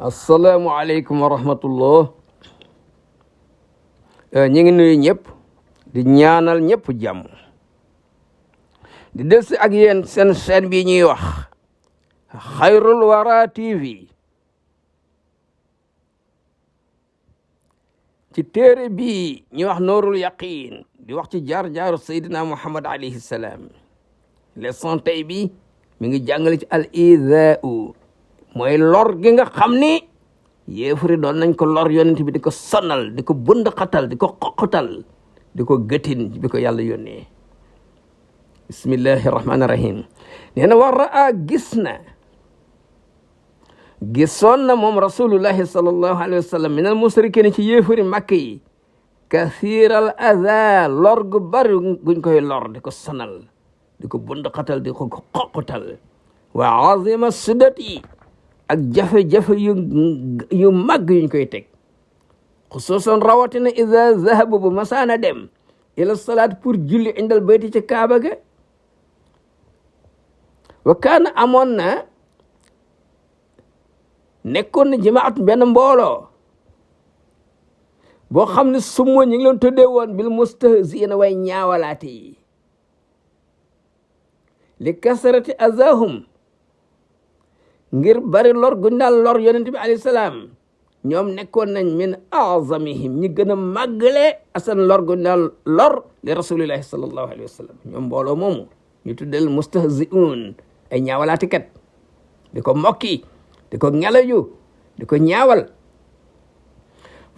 asalaamualeykum wa rahmatullah. ñu ngi nuyu ñëpp di ñaanal ñëpp jàmm di delsi ak yéen seen chaîne bi ñuy wax Xayrul Wara TV ci téere bi ñuy wax Nuurul Yaqiin di wax ci jaar-jaaru Seydina Muhammad alayhi salaam leçon tey bi mi ngi jàngale ci al izaa'u mooy lor gi nga xam ni yéefari doon nañ ko lor yonent bi di ko sonal di ko bënd xatal di ko xoqatal di ko gëtin bi ko yàlla yónnee bismillahi rahmaani rahim nee na war raa gisoon na moom rasulullahi sallallahu alayhi wa sallam minal musrikiin ci yéefari màkk yi kathiral aza lor gu bari guñ koy lor di ko sonal di ko bënd xatal di ko xoqatal wa azima sudati ak jafe-jafe yu màgg yuñ koy teg xusuusan rawatina ida zahaba bu masaana dem ila salaat pour julli indal bayti ci kaaba ga wa kaana amoon na nekkoon na jamaat benn mbooloo boo xam ne summo ñu ngi leen tuddee woon bil mustahziina way ñaawalaate yi li kasarati azahum ngir bari lor guñ daal lor yonent bi alayhi salaam ñoom nekkoon nañ min azamihim ñi gën a màggale asan lor guñ daal lor li rasulillahi sallallahu alayhi wa sallam ñoom mbooloo moomu ñu tuddel mustahzi'un ay ñaawalaatikat di ko mokki di ko ñalaju di ko ñaawal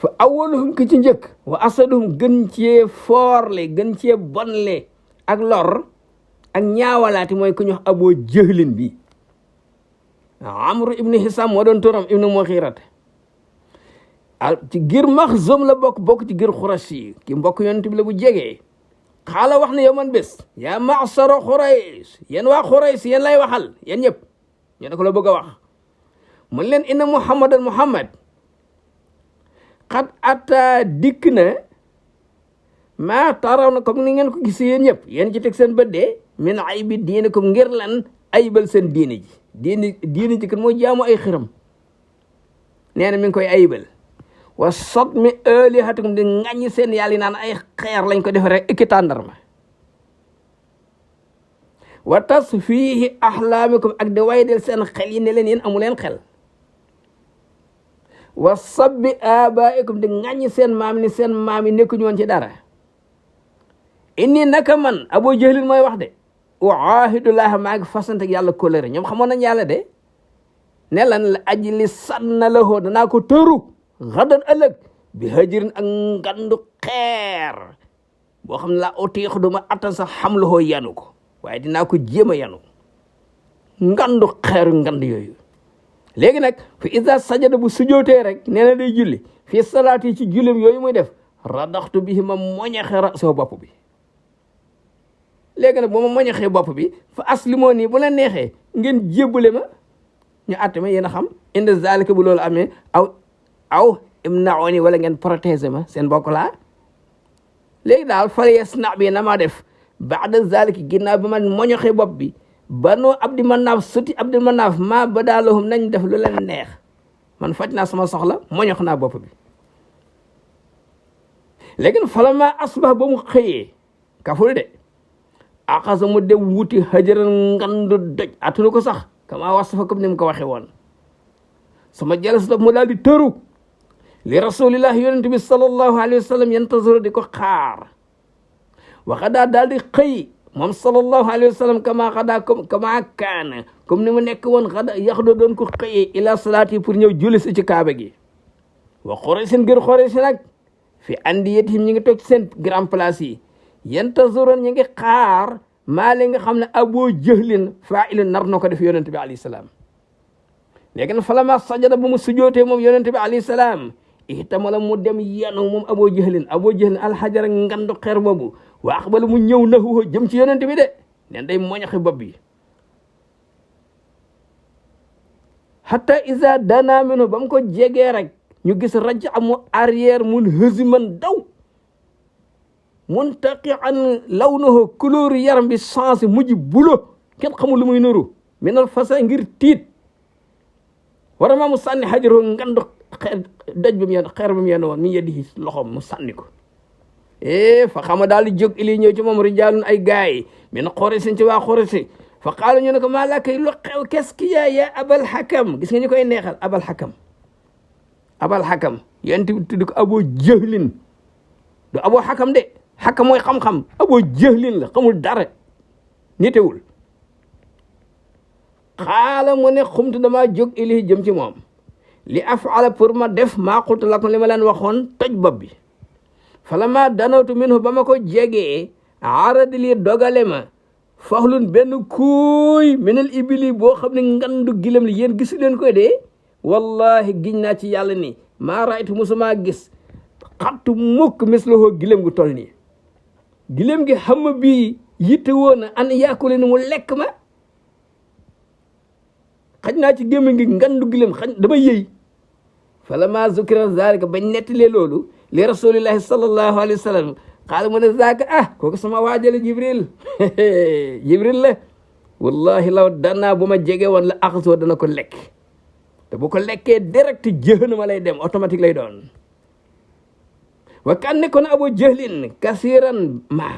fa awaluhum ki ci njëkk wa asaduhum gën cee foorle gën cee bonle ak lor ak ñaawalaati mooy ku ñu wax Abu Jahlin bi Amr ibn Hisam moo doon turam ibnu Muxirat ci gir Maxzum la bokk ci gir Xurashi ki mbokk yonent bi la bu jegee xaala wax ne yow man bés yaa ma'sara Xurays yéen waa Xurays yéen lay waxal yéen ñëpp ñu ne ko la bëgg a wax mun leen inna Muhammad xat ata dikk na maa taraw na comme ni ngeen ko gis yéen ñëpp yéen ci teg seen bët de min aybi diinikum ngir lan ayibal seen diini ji diini ji kan moo jaamu ay xiram nee na mi ngi koy ayibal wa sot mi alihatikum di ŋàññi seen yàlla yi naan ay xeer lañ ko defe rek iki tàndarma wa tas fiihi ahlaamikum ak di waydel seen xel yi ne leen yéen amu leen xel wa sabbi abaikum di ŋàññi seen maam ni seen maam yi nekkuñu woon ci dara inni naka man Abu Jahlin mooy wax de uahidullah maa ngi fasante ak yàlla kóllëre ñoom xamoon nañ yàlla de ne lan la ajli sanna lahoo danaa ko tëru xadan ëllëg bi hajirin ak ngandu xeer boo xam ne laa otiix duma attan sax xam lahoo yanu ko waaye dinaa ko jéem a yanu ngandu xeeru ngand yooyu léegi nag fi isa sajada bu sujootee rek nee na day julli fii salaat yi ci jullim yooyu muy def radaxtu bihi ma moñaxe rasoo bopp bi léegi nag bu ma moñaxee bopp bi fa aslimoo nii bu la neexee ngeen jébbale ma ñu àtte ma yéen a xam inde zalika bu loolu amee aw imnaoni wala ngeen protéger ma seen bokk laa léegi daal faries na bi na ma def baada zalika ginnaaw bi ma moñaxee bopp bi banoo abdi manaaf suti abdi manaaf maa badaalahum nañ def lu leen neex man faj naa sama soxla moñox naa bopp bi léegi nag fala ma asbax ba mu xëyee kaful de axasa mu dem wuti hajaran ngandu doj atunu ko sax kama wasafa comme ni mu ko waxee woon sama jalas la mu daal di tëru li rasulillah yonent bi sallallahu alayhi wa sallam yantazuru di ko xaar waxadaa daal di xëy moom sallallahu alayhi wa sallam kama kaana comme ni mu nekk woon xada yaxdo doon ko xëyee ila salaati pour ñëw julli si ci kaaba gi wa Quraysin gër Quraysin nag fi andiyatihim ñi ngi toog seen grand place yi yantazuroon ñi ngi xaar maa li nga xam ne Abu Jahlin fa'ilun nar na ko def yonent bi alayhi salaam léegi nag falama sajada bu mu sujootee moom yonent bi alayhi salaam ihtamala mu dem yanu moom Abu Jahlin alxajara ngandu xeer boobu wa aqbala mu ñëw nahu jëm ci yonent bi de nen day moñaxi bopp bi hatta iza dana minu ba mu ko jegee rek ñu gis raja amu arrière mun hësiman daw muntaqian lawnuhu couleur yaram bi changé mujj bulo kenn xamul lu muy nuru minal fasa ngir tiit wara maa mu sànni xajaroo ngandu xeer doj bi mu yenn xeer bi mu yenn woon mi yeddi loxoom mu sànni ko fa xama daal di jóg ili ñëw ci moom rijaalun ay gaay min Quraysh ci waa Quraysh fa qaala ñu ne ko maa laa kay lu xew qu'est-ce qu'il y a ya abal xakam gis nga ñu koy neexal abal xakam yent bi tudd ko Abu Jahlin du Abu Xakam de xakam mooy xam-xam Abu Jahlin la xamul dara nitewul xaala mu ne xumtu damaa jóg ili jëm ci moom li afala pour ma def maa qultu lakum li ma leen waxoon toj bopp bi fala ma danawtu minhu ba ma ko jegee aradi li dogale ma faxlun benn kuuy minal ibili boo xam ne ngandu gilem li yéen gisu leen koy dee wallahi giñ naa ci yàlla ni maa raaytu musuma gis xattu mukk mislahu gilem gu toll nii gilem gi xam bii yitte woon an yaakule ni mu lekk ma xaj naa ci gémmiñ gi ngandu gilem xaj dama yëy fala ma zukira zalika bañ nettalee loolu li rasulillahi sallallahu alayhi wa sallam xaala mu ne zaaka kooku sama waajale jibril jibril la wallahi law danaa bu ma jege woon la axasoo dana ko lekk te bu ko lekkee direct jahannama lay dem automatique lay doon wa kan nekkoon Abu Jahlin kasiran ma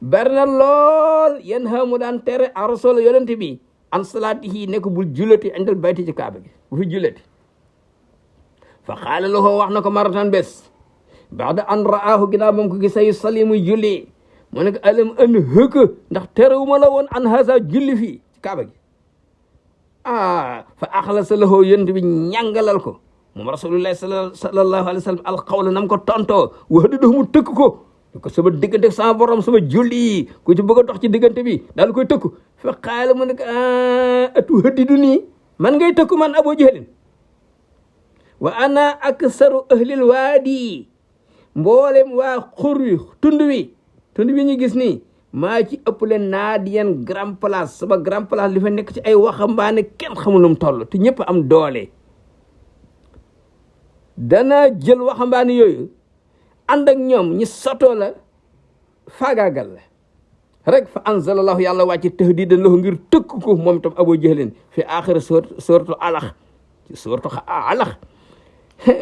bari na lool yan xamu daan tere a rasul yonente bi an salaatihi nekk bul jullati indal bayti ci kaaba gi bu fi jullati fa xaala lahu wax na ko maratan bés baada an raahu ginnaaw moom ko gisay sali muy julli mu ne ko alam an hëkk ndax terewuma la woon an hasa julli fii ci kaaba gi fa axlasa lahu yonent bi ñàngalal ko moom rasulullahi sallallahu alayhi wa sallam alqawla nam ko tontoo wax dëgg mu tëkk ko sama diggante sama borom sama julli ku ci bëgg a dox ci diggante bi daal koy tëkku fa xaala mu ne ko atu hëddidu nii man ngay tëkku man Abu Jahlin wa ana aksaru ahlil waadi mboolem waa xur wi tund wi ñu gis nii maa ci ëpp leen naadiyan grand place sama grand place li fa nekk ci ay waxambaane kenn xamul nu mu toll te ñëpp am doole dana jël waxambaane yooyu ànd ak ñoom ñi sotoo la faagaagal la rek fa anzalallahu yàlla wàcc tahdidan lahu ngir tëkk ko moom itam Abu Jahlin fi axira sooratu alax ci sooratu alax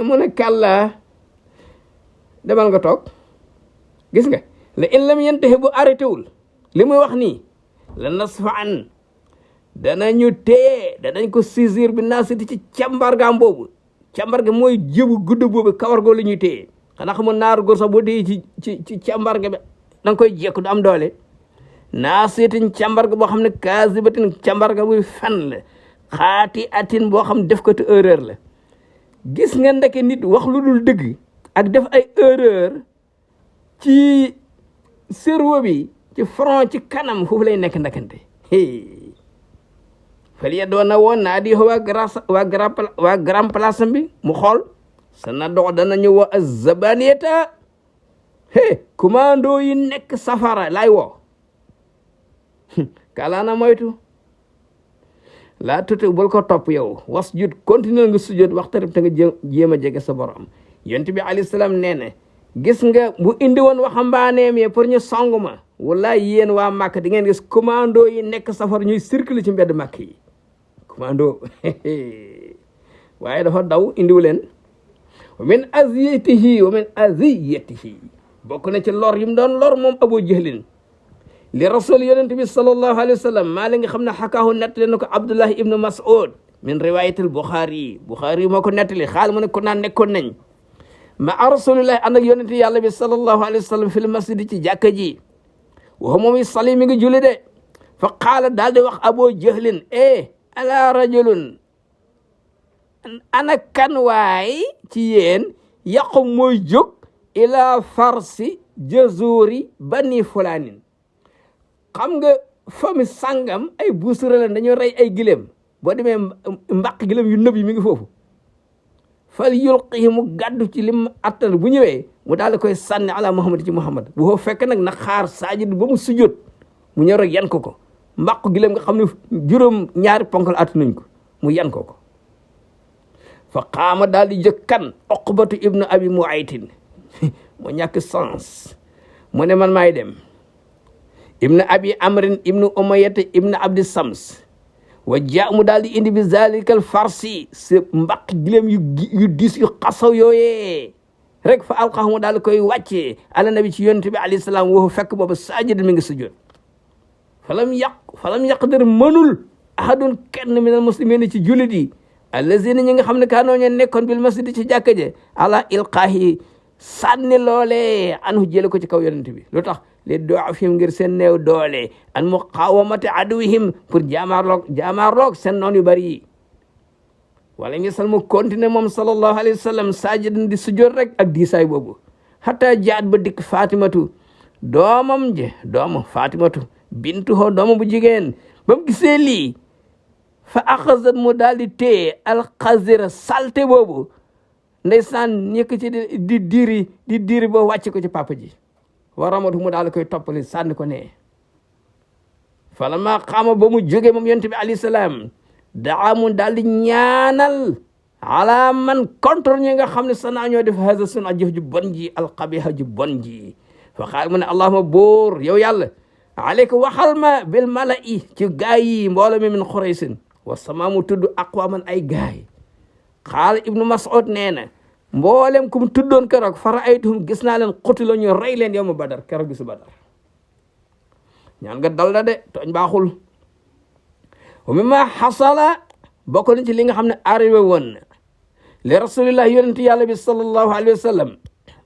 mu ne kàlla demal nga toog gis nga la in lam yantahi bu arrêté wul li muy wax nii la nasfa'an danañu téye danañ ko saisir bi naasiti ci càmbargaam boobu càmbarga mooy jëbu gudd boobu kawar goo la ñuy téye xanaa xamul naaru góor sax boo téye ci càmbarga bi da nga koy jekku du am doole naasitin càmbarga boo xam ne kaasibatin càmbarga buy fen la xaati atin boo xam def ko te erreur la gis nga ndeke nit wax lu dul dëgg ak def ay erreur ci cerveau bi ci front ci kanam foofu lay nekk ndakante fal ya doon na woon naa di waa grand place bi mu xool sa na dox danañu woo azabaniyata commando yi nekk safara laay woo kalaana moytu laa tuti bul ko topp yow was jut continuer nga sujjoot waxtarib te nga jéem a jege sa borom yonent bi alayhi salaam nee na gis nga bu indi woon waxambaaneem yi pour ñu song ma wallaay yéen waa Màkk di ngeen gis commando yi nekk safar ñuy circuler ci mbedd Màkk yi commando waaye dafa daw indiwu leen wa min aziyatihi bokk na ci lor yi mu doon lor moom Abu Jahlin li rasul yonent bi sallallahu alayhi wa sallam maa la nga xam ne xakaahu nettali na ko Abdullah ibnu Mas'ud min riwayatil Bukhari moo ko nettali xaal mu ne ko naan nekkoon nañ ma rasulillahi ànd ak yonent yàlla bi sallallahu alayhi wa sallam fil masjid ci jàkka ji wa moom sali mi ngi julli de fa qaala daal di wax Abu Jahlin ala rajulun ana kan waay ci yéen yaqu mooy jóg ila farsi jazuri bani fulanin xam nga fami sàngam ay buusura leen dañoo rey ay gileem boo demee mbaq gileem yu nëb yi mi ngi foofu fal yulqihi mu gàddu ci lim attan bu ñëwee mu daal di koy sànni ala muhammad ci muhammad bu ko fekk nag na xaar saajid ba mu sujjóot mu ñëw rek yan ko mbaq gileem nga xam ne juróom ñaari ponkal attanuñ ko mu yan ko fa qaama daal di jëkkan Uqbatu ibnu abi Muaytin mu ñàkk sens mu ne man maay dem ibnu abi amrin ibnu umayyata ibnu abdi sams wa jaa mu daal di indi bi zalikal farsi si mbaq gileem yu diis yu xasaw yooyee rek fa alqahu mu daal di koy wàccee ala nabi ci yonent bi alayhi salaam woo fekk boobu saajid mi ngi sujjoot falam yaqdir mënul ahadun kenn minal muslimin ci jullit yi allazina ñi nga xam ne kaanoo ñe nekkoon bil masjid ci jàkka je ala ilqaahi sànni loolee anhu jële ko ci kaw yonent bi lu tax li doafihim ngir seen néew doole an muqawamati aduwihim pour jaamaarloog seen noon yu bari yi wala ngi sal mu continuer moom sallallahu alayhi wa sallam saajidan di sujjoot rek ak diisaay boobu hatta jaat ba dikk fatimatu doomam fatimatu bintu ho doomam bu jigéen ba mu gisee lii fa axasat mu daal di téye alxazira salte boobu ndeysaan ñëkk ci di diri ba wàcc ko ci papa ji waramatu mu daal koy toppali sànni ko ne fala maa xaama ba mu jóge moom yonent bi alayhi salaam daa mu daal di ñaanal ala man contre ñi nga xam ne sanaa ñoo def hasa suna jëf ju bon ji alqabiha ju bon ji fa xaal mu ne allahuma bóor yow yàlla aleyka waxal ma bil mala'i ci gaay yi mbooloo mi min xuraysin wa sama mu tudd aqwaman ay gaay xaal ibnu mas'ud nee na mboolem kum tuddoon keroog fara aytuhum gis naa leen xutilo ñu rey leen yow ma badar keroog bisu badar ñaan nga dal da de tooñ baaxul wa mimma xasala bokk na ci li nga xam ne arrivé woon na li rasulillah yonente yàlla bi sallallahu alayhi wa sallam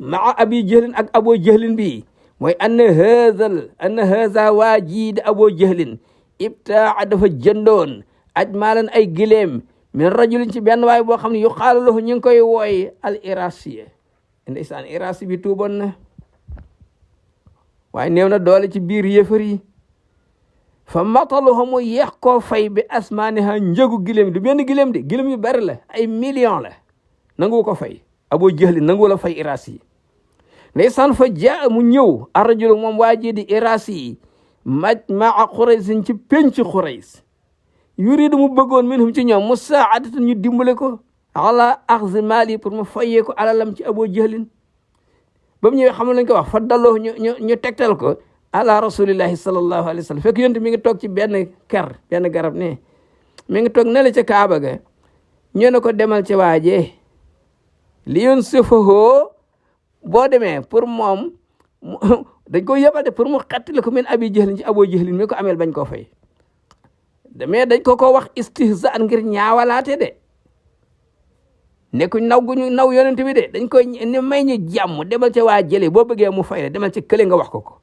maa abi jahlin ak abo jahlin bi mooy anna haza waa jiid abo jahlin ibtaa dafa jëndoon aj maalan ay gileem min rajulin ci benn waay boo xam ne yu xaala lahu ñu ngi koy wooy al irasiye ndeysaan irasi bi tuuboon na waaye néew na doole ci biir yëfër yi fa mataluhu mu yeex koo fay bi asmaaniha njëgu gileem du benn gileem de gileem yu bari la ay million la nangu ko fay abo jahlin nangu la fay irasi yi ndeysaan fa jaa mu ñëw arrajulu moom waa ji di irasi yi maa xuraysin ci penc xurays yuridu mu bëggoon minhum ci ñoom musaadatan ñu dimbale ko ala axzi maali pour mu fayee ko alalam ci abo jahlin ba mu ñëwee xam lañ ko wax fa dalloo ñu tegtal ko ala rasulillahi sallallahu alayhi wa sallam fekk yonte mi ngi toog ci benn garab ne mi ngi toog ne la ca kaaba ga ñu ne ko demal ci waajee li yoon sifahoo boo demee pour moom dañ ko yebal pour mu xattali ko min abi jahlin ci abo jahlin mi ko ameel bañ koo fay mais dañ ko wax istihzaan ngir ñaawalaate de nekkuñ naw guñu naw yonent bi de dañ koy ne may ñu jàmm demal ca waa jële boo bëggee mu fay la demal ca kële nga wax ko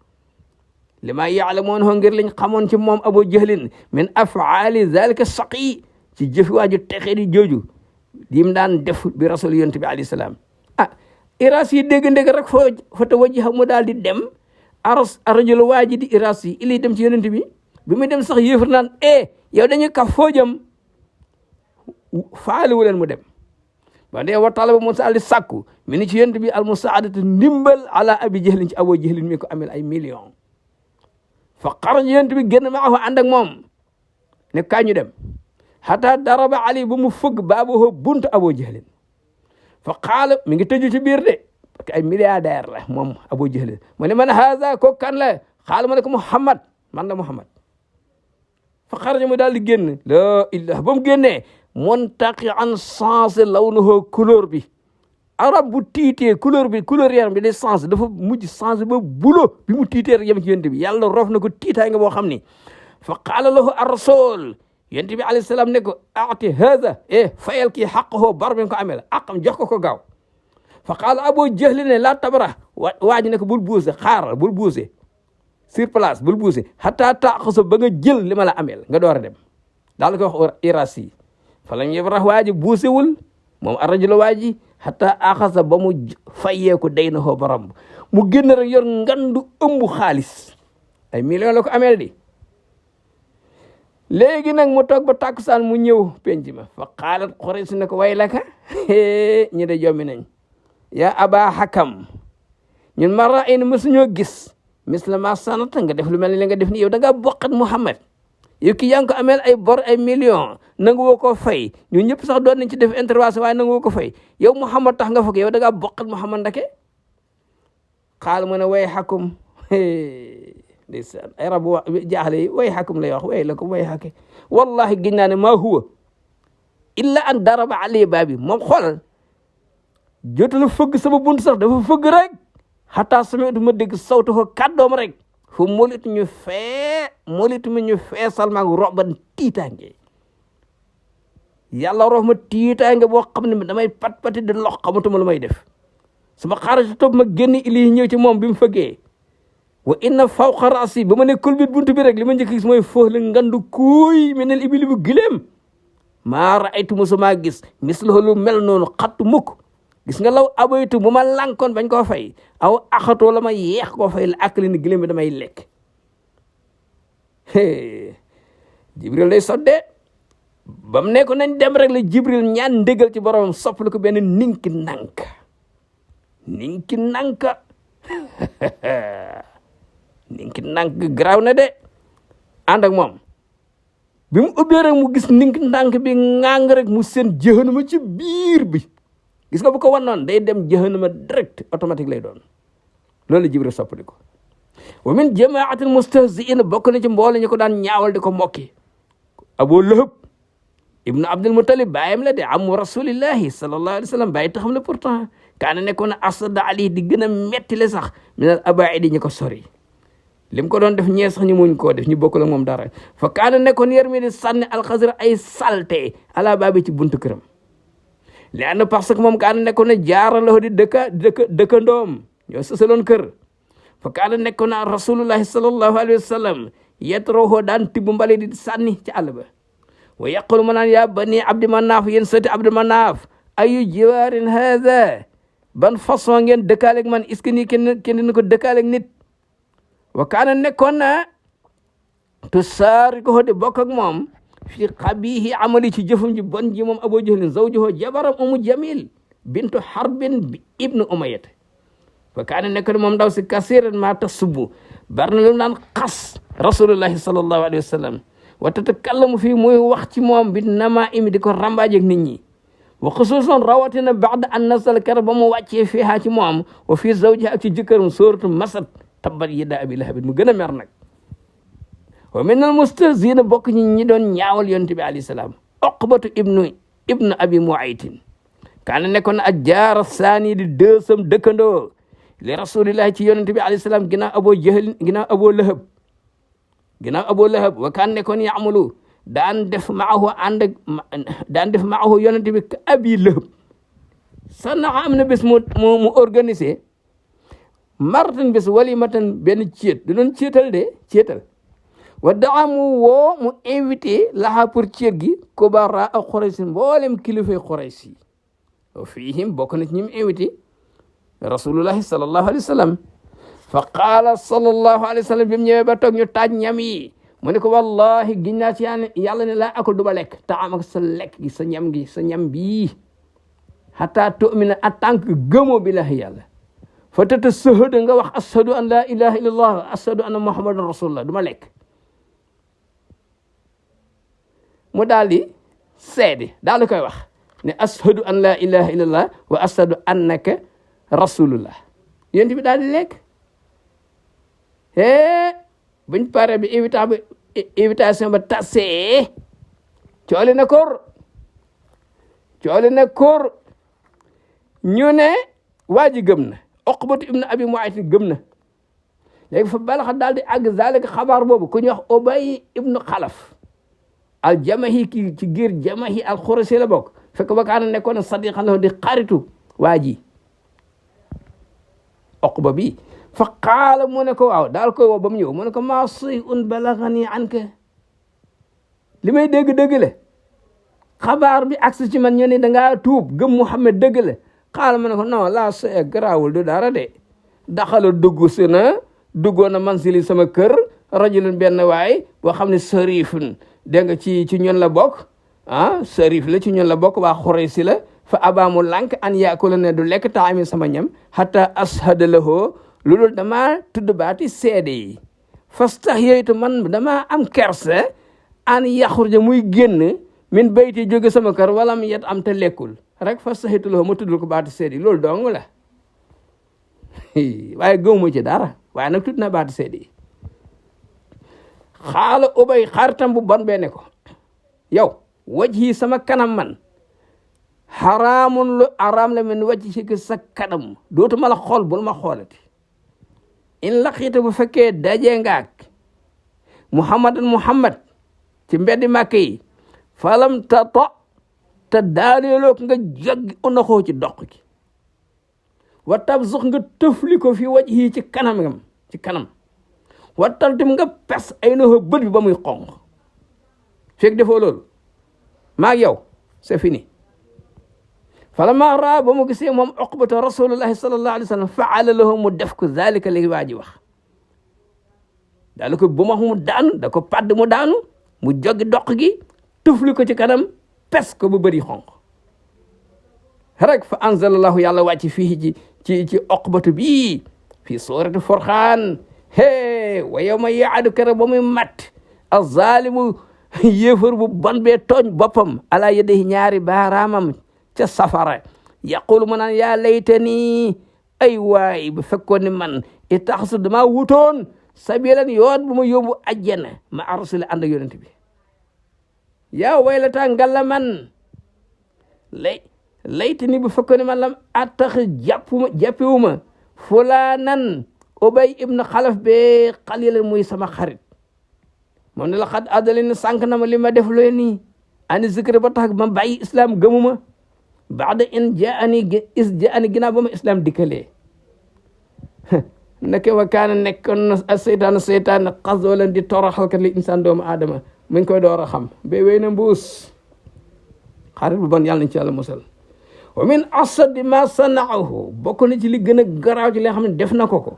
li ma yaalamoon ho ngir liñ xamoon ci moom abo jahlin min afaali zalika saqi ci jëfi waaju texee di jooju dim daan def bi rasul yonent bi alayhi salaam iras yi dégg-ndégg rek fa tawajjaha mu daal di dem arajul waa ji di iras yi ili dem ci yonent bi muy dem sax yéefar naan yow dañuy kaf foo jëm faaliwu leen mu dem ba ndee wa talaba mu daal di sàkku mi ni ci yonent bi al musaadatu ndimbal ala abi jahlin ci abo jahlin mi ko amel ay million fa xaraja yonent bi génn maahu ànd ak moom ne kaay ñu dem hatta daraba ali ba mu fëgg baabu buntu abo jahlin fa qaala mi ngi tëju ci biir de parce que ay milliardaire la moom Abu Jahl mu ne man haza ko kan la xaala ma ne ko Muhammad man la Muhammad fa xaraja mu daal di génn la illah ba mu génnee muntaqi an changé lawnuhu couleur bi arab bu tiitee couleur yaram bi day changé dafa mujj changé ba bulo bi mu tiitee rek yem ci yonent bi yàlla roof na ko tiitaay nga boo xam ni fa qaala lahu ar-rasul yonent bi alayhi salaam ne ko aati haza fayal kii xaqahoo bar bi ko amee la aqam jox ko gaaw fa qaala Abu Jahl ne laa tabara waa ji ne ko bul buuse xaaral bul buuse sur place bul buuse hatta taaxasa ba nga jël li ma la ameel nga door a dem daal ko wax irasi fa lam yabrax waa ji buusewul moom arrajula waa ji hatta axasa ba mu fayeeku day na hoo baram mu génn rek yor ngandu ëmb xaalis ay million la ko ameel di léegi nag mu toog ba tàkkusaan mu ñëw penc ma fa xaalat Quraysh ne ko way laka ñi de jommi nañ yaa aba hakam ñun ma ra'ayna mësuñoo gis misla ma sanata nga def lu mel ni li nga def ni yow da ngaa bokkat Muhammad yow ki yaa ngi ko ameel ay bor ay million nangu woo ko fay ñun ñëpp sax doon nañ ci def intervention waaye nangu woo ko fay yow Muhammad tax nga foog yow da ngaa bokkat Muhammad ndake xaal mu ne way hakum ndeysaan ay rab jaaxle yi way xakum lay wax way la ko way xake wallahi giñ naa ne maa huwa illa an daraba ali baabi moom xoolal jotul fëgg sama bunt sax dafa fëgg rek xataa sami'tu ma dégg sawtu ko kàddoom rek fu molitu ñu feesal maag roban tiitaange yàlla roof ma tiitaange boo xam ne damay pat-pati di lox xamatuma lu may def sama xaarati topp ma génn ili ñëw ci moom bi mu fëggee wa inna fawqa rasi ba ma ne kulbit buntu bi rek li ma njëkk gis mooy foof la ngandu kuuy menel ibili bu gileem maa raaytu musuma gis mislahu lu mel noonu xattu mukk gis nga law abaytu bu ma lànkoon bañ koo fay aw axatoo la ma yeex koo fay la akli ni gileem bi damay lekk jibril day soddee ba mu ne ko nañ dem rek la jibril ñaan ndégal ci borom soppali ko benn ninki nanka ninki nanka garaaw na de ànd ak moom bi mu ubbee rek mu gis ninki nank bi ŋàng rek mu seen jëhanama ci biir bi gis nga bu ko wan noon day dem jëhanama direct automatique lay doon loolu la jibril soppali ko wa min jamaatil mustahzi'in bokk na ci mboole ñu ko daan ñaawal di ko mokki Abu Lahab ibnu Abdul Muttalib bàyyam la de amu rasulillahi sallallahu alayhi wa sallam bàyyi taxam la pourtant kaana nekkoon na asada ali di gën a metti le sax minal abaidi ñu ko sori lim ko doon def ñee sax ñu muñ koo def ñu bokkul ak moom dara fa kaana nekkoon yar mi di sànni alxasira ay salte ala baabi ci buntu këram li ànd parce que moom kaana nekkoon na jaaraloo di dëkkandoom ñoo sësaloon kër fa kaana nekkoon na rasulullahi sallallahu alayhi wa sallam yetroohoo daan tibb mbali di sànni ci àll ba wa yaqulu ma naan yaa bani abdi manaaf yéen sëti abdi manaaf ayu jiwaarin haada ban façon ngeen dëkkaaleeg man est-ce que nii kenn dina ko dëkkaaleeg nit wa kaana nekkoon na tu saari ko de bokk ak moom fi xabihi amali ci jëfum ji bon ji moom Abu Jahlin zawjuhu jabaram umu jamil bintu harbin ibnu umayyah wa kaana nekkoon moom ndaw si kasiran ma tasubbu bar na lu naan xas rasulullahi sallallahu alayhi wa sallam wa tatakallamu fii muy wax ci moom bi nama imi di ko rambaajeeg nit ñi wa xusuusan rawatina ba'da an nasal kar ba mu wàccee fiihaa ci moom wa fii zawjiha ak ci jëkkëram suuratu masad tabbat yadaa abi lahabin mu gën a mer nag wa min al mustahziina bokk ñi doon ñaawal yonent bi alayhi salaam Uqbatu ibnu abi Mu'aytin kaana nekkoon ak jaara saani di deuxième dëkkandoo li rasulillahi ci yonent bi alayhi salaam ginnaaw Abu Lahab wa kaan nekkoon yaamalu daan def maahu yonent bi ka Abi Lahab sanaxa am na bés mu organisé martan bés walimatan benn céet du doon céetal wa daa mu woo mu invité laxa pour céet gi kubara ak Quraysh mboolem kilifay Quraysh yi wa fiihim bokk na ci ñi mu invité rasulullahi sallallahu alayhi wa sallam fa qaala sallallahu alayhi wa sallam bi mu ñëwee ba toog ñu taaj ñam yi mu ne ko wallahi giñ naa ci yàlla ne laa akul du ba lekk taam ak sa lekk gi sa ñam bii hatta tu'mina en tant que gëmoo billahi yàlla fa tata sahada nga wax ashadu an la ilaha illallah wa ashadu anna muhammadan rasulullah du ma lekk mu daal di seede daal di koy wax ne ashadu an la ilaha illallah wa ashadu annaka rasulullah yéen bi daal di lekk buñ pare bi invitation ba tasee cooli na kor ñu ne waa ji gëm na Uqbatu ibnu Abi Mu'ayt gëm na léegi fa balaxa daal di àgg zalika xabaar boobu ku ñuy wax Ubay ibnu Xalaf al jamahi ci giir jamahi al Xurasi la bokk fekk ba kaana nekkoon sadiqan lahu di xaritu waa ji Uqba bi fa qaala mu ne ko waaw daal koy woo ba mu ñëw mu ne ko maa shay'un balaghani anka li may dégg le xabaar bi agsi ci man ñu ne dangaa tuub gëm Muhammad dëgg le qaala mu ne ko non laa shay garaawul du dara de daxala duggoon na mansili sama kër rajulun benn waay boo xam ne sarifun dégg nga ci ñun la bokk sarif la ci ñun la bokk waa Xuraysi la fa abaamu lànk an yaakula ne du lekk taami sama ñam hatta ashada lahu loolu dama tudd baati seede yi fastahyaytu man dama am kersa an yaxruja muy génn min bayti jóge sama kër wala mu yet am te lekkul rek fastahyaytu lahu ma tuddul ko baati seede yi loolu dong la waaye gëwuma ci dara waaye nag tudd na baati seede yi xaala ubay xaritam bu bon bee ne ko yow wajhi sama kanam man xaraamun lu araam la min wajhi ci sa kanam dootuma la xool bul ma xoolati in laqiita bu fekkee dajee ngaak muhammad ci mbeddi màkk yi falam te daaneeloo ko nga joggi unaxoo ci doq gi wa tabzux nga tëfli ko fi wajhi ci kanam wa taltim nga pes ay noxo bët bi ba muy xonq fekk defoo loolu maag yow c'est fini falammaa raa ba mu gisee moom uqbata rasulullahi sallallahu alayhi wa sallam faala lahu mu def ko zalika léegi waa ji wax daal ko bu ma mu daanu da ko padd mu daanu mu joggi doq gi tëfli ko ci kanam pes ko bu bëri xonq rek fa anzalallahu yàlla wàcc fii ci uqbatu bii fii suurati Furqaan wa yawma yaadu kere ba muy mat azalimu yéefar bu bon bee tooñ boppam ala yadihi ñaari baaraamam ca safara yaqulu mu naan yaa laytani ay waay bu fekkoon ni man itaxasu dama wutoon sabilan yoon bu ma yóbbu ajjana ma arsul ànd ak yonent bi yaa waylata ngalla man laytani bu fekkoon ni man lam attax jàppiwuma fulaanan Ubay ibn Xalaf bee xalilan muy sama xarit moom ne la xat addalini sànq na ma li ma def looy nii ani zikri ba tax ma bàyyi islam gëmuma baada in jaani ginnaaw ba ma islam dikkalee neke wa kaana nekkoon na seytaan xasoolan di toroxalkat li insaan doomu aadama mu ngi koy door a xam ba wéy na mbuus xarit bu bon yàlla nañ ci yàlla musal wa min asadi ma sanaahu bokk na ci li gën a garaaw ci li nga xam ne def na ko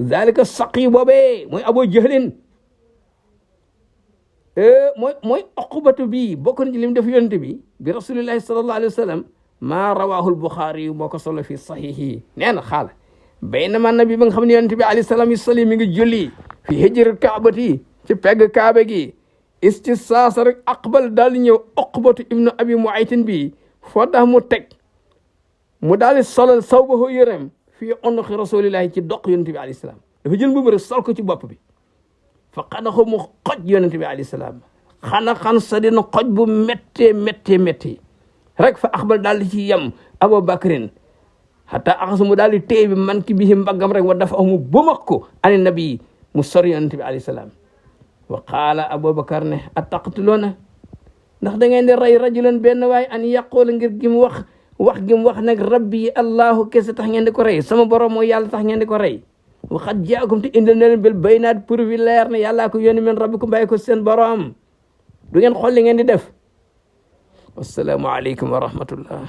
zalika saqi boobee mooy Abu Jahlin mooy uqbatu bii bokk na ci li mu def yonent bi rasulillahi sallallahu alayhi wa sallam maa rawaahu al-Buxaari moo ko solo fi saxiixi nee na xaala baynama nabi ba nga xam ne yonent bi alayhi salaam yusalli mi ngi julli fi hijri kaabati ci pegg kaaba gi istisaasa rek aqbal daal di ñëw uqbatu ibnu abi muaytin bi foo tax mu teg mu daal di solal sawbahu yërëm fii unuqi rasulillahi ci doq yonent bi alayhi salaam dafa jël mbubb rek sol ko ci bopp bi fa xadaxu mu xoj yonent bi alayhi salaam xan sa dina xoj bu méttee rek fa axbal daal di ci yem Abu Bakrin hatta axasu mu daal di téye bi man ki bii mbaggam rek wa dafa mu bumak ko ani nabi mu sori yonent bi alayhi salaam wa qaala Abubakar ne ataqtuluuna ndax da ngeen di rey rajulan benn waay an yaqula ngir gi mu wax nag rabbi allahu kese tax ngeen di ko rey sama borom mooy yàlla tax ngeen di ko rey waxat jaakum te indil na leen bil baynaat pour vi leer ne yàllaa ko yónni min rabbikum bàyyi ko seen borom du ngeen xool li ngeen di def wassalaamu aleykum wa rahmatullah